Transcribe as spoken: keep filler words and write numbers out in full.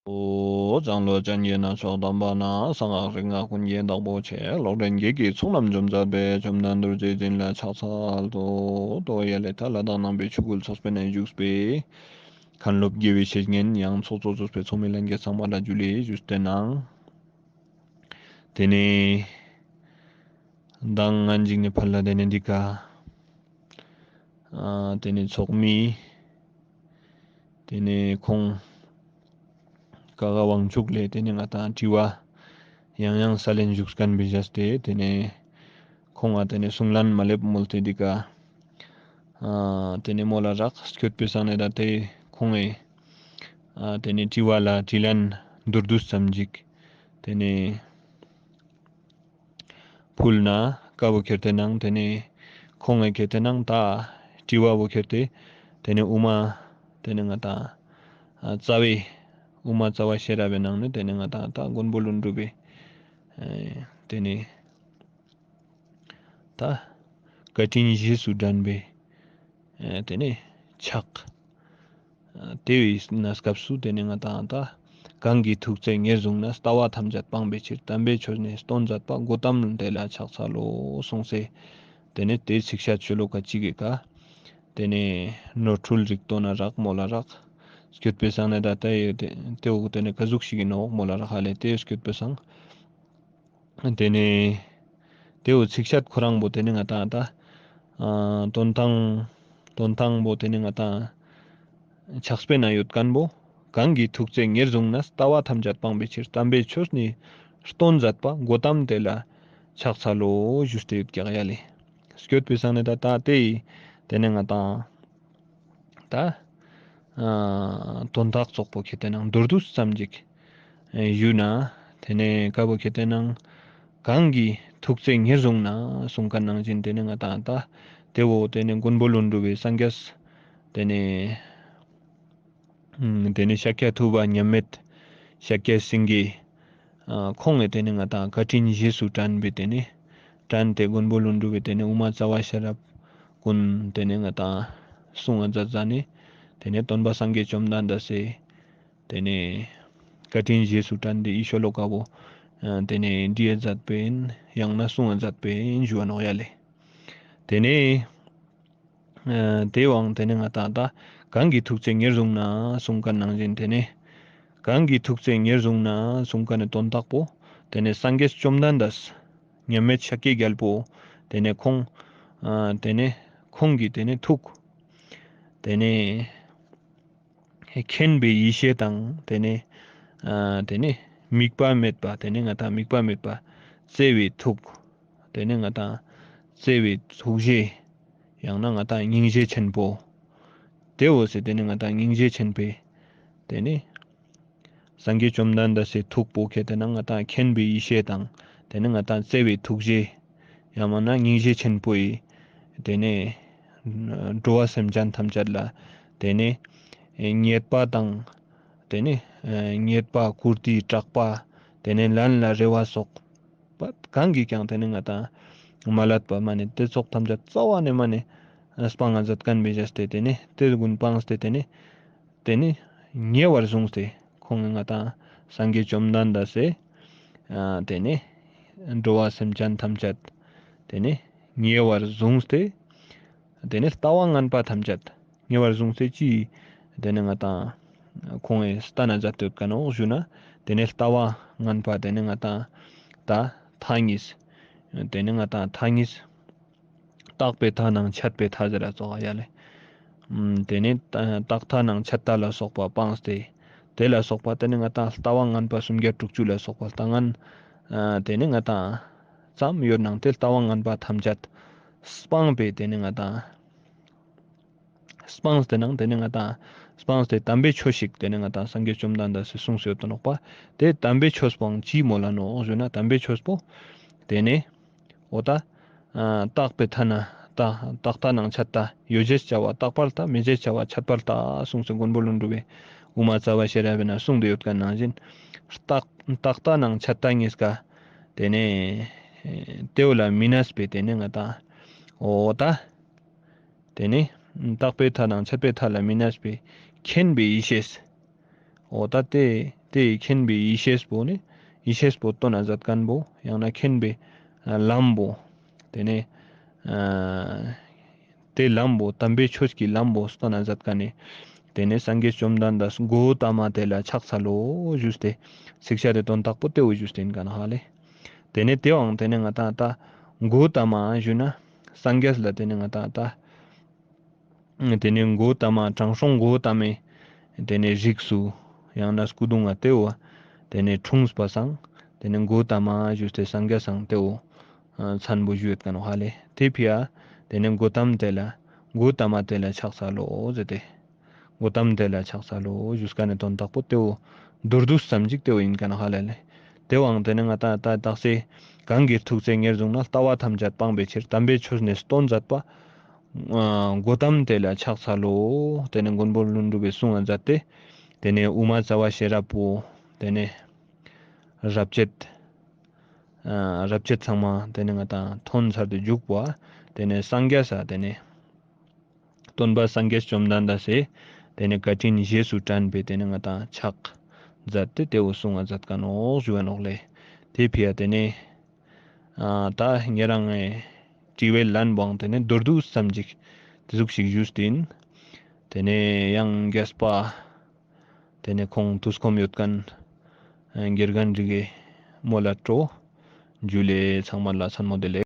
ཨོ་ལྕང་ལོ་ཅན་གྱི་ན་མཆོག་དམ་པ་ན་གསང་སྔགས་རིག་སྔགས་ཀུན་གྱི་བདག་པོ་ཆེ། ལོག་འདྲེན་བགེགས་ཀྱི་ཚོགས་རྣམས་འཇོམས་མཛད་པའི། བཅོམ་ལྡན་རྡོ་རྗེ་འཛིན་ལ་ཕྱག་འཚལ་ལོ། ཏོ་ཡ་ལེ་ད་ལ་དྭགས་ནང་པའི་ཆོས་སྐུལ་ཚོགས་པའི་ནང་བཞུགས་པའི་མཁན་སློབ་དགེ་བའི་བཤེས་གཉེན་ཡང་ཚོགས་གཙོ་ཚོགས་པའི་ཚོགས་མི་ལྷན་རྒྱས་ཚང་མ་ལ་ཇུ་ལེ་ཞུས་ཏེ་ནང་། ཏེ་ནེ་མདང་ང་ཞིག་ནེ་ཕར་ལ་ཏེ་ནེ་འདི་ཀ་ཨ་ཏེ་ནེ་ཚོགས་མི་ཏེ་ནེ་ཁོང་ཀ་ག་དབང་ཕྱུག་ལེ་ཏེ་ནེ་ང་དང་དྲི་བ་ཡང་ཡང་ས་ལེན་བཞུགས་མཁན་བེ་ཞུས་ཏེ་ཏེ་ནེ་ཁོང་ང་ཏེ་ནེ་གསུང་ལན་མ་ལེབ་མོལ་ཏེ་འདི་ཀ་ཨ་ཏེ་ནེ་མོལ་ལ་རག་སྐྱོད་པའི་སང་ནེ་ད་ཏེ་ཁོང་ངི་ཨ་ཏེ་ནེ་དྲི་བ་ལ་དྲི་ལན་མདོར་བསྡུས་ཙམ་ཞིག་ཏེ་ནེ་ཕུལ་ན་ཀ་བོ་ཁྱེར་ཏེ་ནང་ཏེ་ནེ་ཁོང་ངི་ཁྱེར་ཏེ་ནང་ད་དྲི་བ་བོ་ཁྱེར་ཏེ་ཏེ་ནེ་དབུ་མ་ཏེ་ནེ་ང་དང་ཨ་རྩ་བའི་དབུ་མ་རྩ་བ་ཤེས་རབ་བི་ནང་ནེ་ཏེ་ནེ་ང་དང་ད་མགོན་པོ་ཀླུ་སྒྲུབ་བི་ཨེ་ཏེ་ནེ་ད་བཀའ་དྲིན་རྗེས་སུ་དྲན་པའི་ཨེ་ཏེ་ནེ་ཕྱག་ཨ་ཏེ་བོའི་གནས་སྐབས་སུ་ཏེ་ནེ་ང་དང་ད་གང་གིས་ཐུགས་བརྩེ་ཉེར་བཟུང་ན། ལྟ་བ་ཐམས་ཅད་སྤངས་པའི་ཕྱིར། དམ་པའི་ཆོས་ནི་སྟོན་མཛད་པ། གཽ་ཏམ་དེ་ལ་ཕྱག་འཚལ་ལོ་གསུངས་སེ། ཏེ་ནེ་ཏེ་ཚིག་ཤད་ཤོ་ལོ་ཀ་ཅིག་གི་ཀ་ཏེ་ནེ་ནོར་འཁྲུལ་རིག་སྟོན་ན་རག་མོལ་ལ་རག་སྐྱོད་པའི་སང་ནེ་ད་ལྟ་ཡོད་ཏེ་འོ་ཏེ་ནེ་ཀ་ཟུག་ཞིག་གི་ནོག་མོལ་ལ་རག་ཧ་ལེ་ཏེ་སྐྱོད་པའི་སང་། ཏེ་ནེ་ཏེ་བོ་ཚིག་ཤད་ཁོ་རང་བོ་ཏེ་ནེ་ང་དང་ད་ཨ་དོན་ཐང་དོན་ཐང་བོ་ཏེ་ནེ་ང་དང་ཕྱག་དཔེ་ན་ཡོད་མཁན་བོ། གང་གིས་ཐུགས་བརྩེ་ཉེར་བཟུང་ན། ལྟ་བ་ཐམས་ཅད་སྤངས་པའི་ཕྱིར། དམ་པའི་ཆོས་ནི་སྟོན་མཛད་པ། གཽ་ཏམ་དེ་ལ་ཕྱག་འཚལ་ལོ་ཞུས་ཏེ་ཡོད་ཀྱག་ཡ་ལེ། སྐྱོད་པའི་སང་ནེ་ད་ད་ཏེ་ཡི་ཏེ་ནེ་ང་དང་ད་ཨ་དོན་དག་ཙོགས་པོ་ཁྱེར་ཏེ་ནང་མདོར་བསྡུས་ཙམ་ཞིག་ཨེ་ཞུས་ན་ཏེ་ནེ་ཀ་བོ་ཁྱེར་ཏེ་ནང་གང་གིས་ཐུགས་བརྩེ་ཉེར་བཟུང་ན་གསུངས་མཁན་ནང་བཞིན་ཏེ་ནེ་ང་དང་ད་ཏེ་བོ་ཏེ་ནེ་མགོན་པོ་ཀླུ་སྒྲུབ་བི་སངས་རྒྱས་ཏེ་ནེ་ཨ་ཏེ་ནེ་ཤཱཀྱ་ཐུབ་པ་མཉམ་མེད་ཤཱཀྱ་སེང་གེ་ཨ་ཁོང་ངི་ཏེ་ནེ་ང་དང་བཀའ་དྲིན་རྗེས་སུ་དྲན་པའི་ཏེ་ནེ་དྲན་ཏེ་མགོན་པོ་ཀླུ་སྒྲུབ་བི་ཏེ་ནེ་དབུ་མ་རྩ་བ་ཤེས་རབ་ཀུན་ཏེ་ནེ་ང་དང་གསུང་ང་མཛད་མཛད་ནེ་ཏེ་ནེ་སྟོན་པ་སངས་རྒྱས་བཅོམ་ལྡན་འདས་སི་ཏེ་ནེ་བཀའ་དྲིན་རྗེས་སུ་དྲན་ཏེ་ཡི་ཤོ་ལོ་ཀ་བོ་ཨ་ཏེ་ནེ་འདྲི་ཡ་མཛད་པིན་ཡང་ན་གསུང་ང་མཛད་པིན་ཞུ་བ་ནོག་ཡ་ལེ། ཏེ་ནེ་ཨ་ཏེ་བོའང་ཏེ་ནེ་ང་དང་ད་གང་གིས་ཐུགས་བརྩེ་ཉེར་བཟུང་ན་གསུངས་མཁན་ནང་བཞིན་ཏེ་ནེ་གང་གིས་ཐུགས་བརྩེ་ཉེར་བཟུང་ན་གསུངས་མཁན་ནི་དོན་དག་པོ་ཏེ་ནེ་སངས་རྒྱས་བཅོམ་ལྡན་འདས་མཉམ་མེད་ཤཱཀྱའི་རྒྱལ་པོ་ཏེ་ནེ་ཁོང་ཨ་ཏེ་ནེ་ཁོང་གི་ཏེ་ནེ་ཐུགས་ཏེ་ནེ་མཁྱེན་པའི་ཡེ་ཤེས་དང་ཏེ་ནེ་ཨ་ཏེ་ནེ་དམིགས་པ་མེད་པ་ཏེ་ནེ་ང་དང་དམིགས་པ་མེད་པ་བརྩེ་བའི་ཐུགས་ཏེ་ནེ་ང་དང་བརྩེ་བའི་ཐུགས་རྗེ་ཡང་ན་ང་དང་སྙིང་རྗེ་ཆེན་པོ་ཏེ་བོ་སེ་ཏེ་ནེ་ང་དང་སྙིང་རྗེ་ཆེན་པོའི་ཏེ་ནེ་སངས་རྒྱས་བཅོམ་ལྡན་འདས་སི་ཐུགས་པོ་ཁྱེར་ཏེ་ནང་ང་དང་མཁྱེན་པའི་ཡེ་ཤེས་དང་ཏེ་ནེ་ང་དང་བརྩེ་བའི་ཐུགས་རྗེ་ཡང་མན་ན་སྙིང་རྗེ་ཆེན་པོའི་ཏེ་ནེ་འགྲོ་བ་སེམས་ཅན་ཐམས་ཅད་ལ་ཏེ་ནེ་ཉེས་པ་དང་ཏེ་ནེ་ཉེས་པ་བཀུར་སྟི་དྲག་པ་ཏེ་ནེ་ལན་ལ་རེ་བ་སོགས་པ་གང་གིས་ཀྱང་ཏེ་ནེ་ང་དང་མ་ལད་པ་མ་ནེ་ཏེ་ཙོགས་ཐམས་ཅད་རྩ་བ་ནེ་མ་ནེ་སྤང་ང་མཛད་མཁན་བེ་ཞུས་ཏེ་ཏེ་ནེ་ཏེ་ཀུན་སྤངས་ཏེ་ཏེ་ནེ་ཏེ་ནེ་ཉེ་བར་བཟུང་སྟེ་ཁོང་ང་དང་སངས་རྒྱས་བཅོམ་ལྡན་འདས་སི་ཨ་ཏེ་ནེ་འགྲོ་བ་སེམས་ཅན་ཐམས་ཅད་ཏེ་ནེ་ཉེ་བར་བཟུང་སྟེ་ཏེ་ནེ་ལྟ་བ་ངན་པ་ཐམས་ཅད་ཉེ་བར་བཟུང་སྟེ་ཅི་ཏེ་ནེ་ང་དང་ཁོང་ངི་སྟན་ན་མཛད་དེ་ཡོད་མཁན་ནོག་ཞུ་ན་ཏེ་ནེ་ལྟ་བ་ངན་པ་ཏེ་ནེ་ང་དང་ད་ཐ་སྙད་ཏེ་ནེ་ང་དང་ཐ་སྙད་རྟག་པའི་མཐའ་ནང་ཆད་པའི་མཐའ་ཟེར་ར་ཙོགས་ཡ་ལེ། ཨམ་ཏེ་ནེ་རྟག་མཐའ་ནང་ཆད་མཐའ་ལ་སོགས་པ་སྤངས་ཏེ། ཏེ་ལ་སོགས་པ་ཏེ་ནེ་ང་དང་ལྟ་བ་ངན་པ་སུམ་བརྒྱ་དྲུག་ཅུ་ལ་སོགས་པ་ལྟ་ངན་ཨ་ཏེ་ནེ་ང་དང་ཙམ་ཡོད་ནང་ཏེ་ལྟ་བ་ངན་པ་ཐམས་ཅད་སྤངས་པའི་ཏེ་ནེ་ང་དང་སྤངས་ཏེ་ནང་ཏེ་ནེ་ང་དང་སྤངས་ཏེ་དམ་པའི་ཆོས་ཤིག་ཏེ་ནེ་ང་དང་སངས་རྒྱས་བཅོམ་ལྡན་འདས་སི་གསུངས་སེ་ཡོད་དོ་ནོག་པ། ཏེ་དམ་པའི་ཆོས་པོའང་ཅི་མོལ་ལ་ནོག་ཞུ་ན་དམ་པའི་ཆོས་པོ་ཏེ་ནེ་འོ་ད་ཨ་རྟག་པའི་མཐའ་ན་རྟག་རྟག་མཐའ་ནང་ཆད་མཐའ་ཡོད་ཅེས་བྱ་བ་རྟག་པར་ལྟ། མེད་ཅེས་བྱ་བ་ཆད་པར་ལྟ་གསུངས་སེ་མགོན་པོ་ཀླུ་སྒྲུབ་བི་དབུ་མ་རྩ་བ་ཤེས་རབ་བི་ནང་གསུངས་ཏེ་ཡོད་མཁན་ནང་བཞིན་རྟག་རྟག་མཐའ་ནང་ཆད་མཐའ་ཉིས་ཀ་ཏེ་ནེ་ཏེ་བོ་ལ་མི་གནས་པའི་ཏེ་ནེ་ང་དང་འོ་ད་ཏེ་ནེ་རྟག་པའི་མཐའ་དང་ཆད་པའི་མཐའ་ལ་མི་གནས་པའི་མཁྱེན་པའི་ཡེ་ཤེས། འོ་ད་ཏེ་ ཏེ་མཁྱེན་པའི་ཡེ་ཤེས་པོ་ནི་ཡེ་ཤེས་པོ་སྟོན་ན་མཛད་མཁན་པོ་ཡང་ན་མཁྱེན་པའི་ལམ་པོ་ཏེ་ནེ་ཏེ་ལམ་པོ་དམ་པའི་ཆོས་ཀྱི་ལམ་པོ་སྟོན་ན་མཛད་མཁན་ནི་ཏེ་ནེ་སངས་རྒྱས་བཅོམ་ལྡན་འདས་གོ་ཏ་མ་དེ་ལ་ཕྱག་འཚལ་ལོ་ཞུས་ཏེ་ཚིགས་བཅད་དེ་དོན་དག་པོ་ཏེ་བོ་ཞུས་ཏེ་ཨིན་ཀ་ནོག་ཧ་ལེ། ཏེ་ནེ་ཏེ་བོའང་ཏེ་ནེ་ང་ཏང་ཏ་གོ་ཏ་མ་ཞུ་ན་སངས་རྒྱས་ལ་ཏེ་ནེ་ང་ཏང་ཏ་ཏེ་ནེ་གོ་ཏ་མ་དྲང་སྲོང་གོ་ཏ་མའི་ཏེ་ནེ་རིགས་སུ་ཡང་ན་སྐུ་གདུང་ང་ཏེ་བོ་ཏེ་ནེ་འཁྲུངས་པ་སང་ཏེ་ནེ་གོ་ཏ་མ་ཞུས་ཏེ་སངས་རྒྱས་སང་ཏེ་བོ་མཚན་པོ་ཞུ་ཡོད་ཀ་ནོག་ཧ་ལེ། ཏེ་ཕི་ཡ་ཏེ་ནེ་གོ་ཏམ་དེ་ལ་གོ་ཏ་མ་དེ་ལ་ཕྱག་འཚལ་ལོ་ཟེར་ཏེ་གོ་ཏམ་དེ་ལ་ཕྱག་འཚལ་ལོ་ཞུས་ཀ་ནེ་དོན་དག་པོ་ཏེ་བོ་མདོར་བསྡུས་ཙམ་ཅིག་ཏེ་བོ་ཨིན་ཀ་ནོག་ཧ་ལེ། ཏེ་བོའང་ཏེ་ནེ་ང་ཏང་ཏ་དག་ས་གང་གིས་ཐུགས་བརྩེ་ཉེར་བཟུང་ན། ལྟ་བ་ཐམས་ཅད་སྤང་བའི་ཕྱིར། དམ་པའི་ཆོས་ནི་སྟོན་མཛད་པ། ཨ་གོ་ཏམ་དེ་ལ་ཕྱག་འཚལ་ལོ། ཏེ་ནེ་མགོན་པོ་ཀླུ་སྒྲུབ་པའི་གསུང་ང་མཛད་དེ་ཏེ་ནེ་དབུ་མ་རྩ་བ་ཤེས་རབ་པོ་ཏེ་ནེ་རབ་བྱེད་ཨ་རབ་བྱེད་ཚང་མ་ཏེ་ནེ་ང་ཏང་ཐོན་ཚར་ཏེ་འཇུག་པ་ཏེ་ནེ་སངས་རྒྱས་ས་ཏེ་ནེ་སྟོན་པ་སངས་རྒྱས་བཅོམ་ལྡན་འདས་སི་ཏེ་ནེ་བཀའ་དྲིན་རྗེས་སུ་དྲན་པའི་ཏེ་ནེ་ང་ཏང་ཕྱག་མཛད་དེ་ཏེ་བོ་གསུང་ང་མཛད་ཀ་ནོག་ཞུ་བ་ནོག་ལེ། ཏེ་ཕི་ཡ་ཏེ་ནེ་ཨ་ཏ་ཉེ་རང་ངི་དྲི་བའི་ལན་པོའང་ཏེ་ནེ་མདོར་བསྡུས་ཙམ་ཅིག་ཏེ་ཟུག་ཞིག་ཞུས་ཏེ་ཨིན། ཏེ་ནེ་ཡང་རྒྱས་པ་ཏེ་ནེ་ཁོང་དུས་ཁོམ་ཡོད་མཁན་ཨ་དགེ་རྒན་རིག་གི་མོལ་ལ་སྤྲོ། ཇུ་ལེ། ཚང་མ་ལ་མཚན་མོ་བདེ་ལེགས།